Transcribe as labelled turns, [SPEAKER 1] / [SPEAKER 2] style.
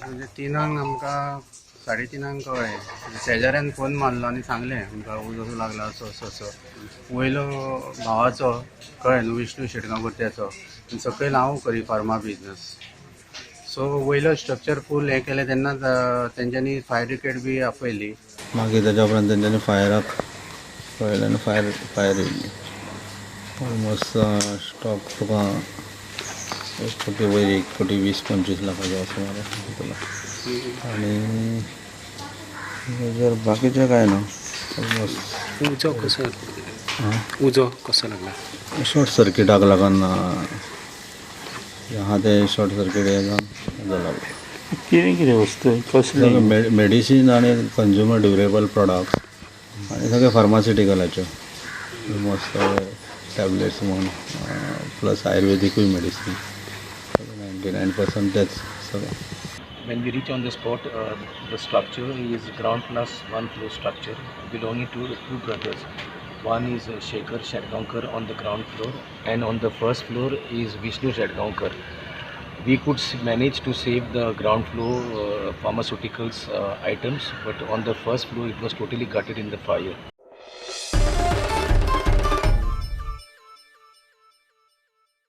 [SPEAKER 1] म्हणजे 3 आमकां 3:30 कळ्ळें. शेजाऱ्यान फोन मारलो आनी सांगलें आमकां उजो असो लागला असो असो असो. वयलो भावाचो कळ्ळें न्हू, विष्णू शेटगांवकर त्याचो, आनी सकयल हांव करी फार्मा बिजनस. सो वयलो स्ट्रक्चर फूल हें केलें तेन्ना तेंच्यांनी फायर ब्रिगेड बी आपयली.
[SPEAKER 2] मागीर तेज्या उपरांत तेंच्यांनी फायराक पळयलें आनी फायर येयली. ऑलमोस्ट स्टॉक तुका 1 कोटी वयर, 1 कोटी 20-25 लाखाचो असो मरे तुला. आनी तेजेर बाकीचें कांय ना ऑलमोस्ट.
[SPEAKER 3] उजो कसो? उजो कसो लागला?
[SPEAKER 2] शॉर्ट सर्किटाक लागून आहा तें शॉर्ट सर्कीट हें जावन उजो लागलो.
[SPEAKER 4] कितें कितें वस्तू कसली?
[SPEAKER 2] मेडिसीन आनी कंज्युमर ड्युरेबल प्रोडक्ट्स आनी सगळे फार्मास्युटिकलाच्यो ऑलमोस्ट सगळे टॅबलेट्स म्हण, प्लस आयुर्वेदीकूय मेडिसीन, 99% तेच सगळें.
[SPEAKER 5] When we reach on the spot, the structure is ground plus 1 floor structure belonging to 2 brothers. One is Shekhar Shetgaonkar on the ground floor, and on the first floor is Vishnu Shetgaonkar. We could manage to save the ground floor pharmaceuticals items, but on the first floor it was totally gutted in the fire.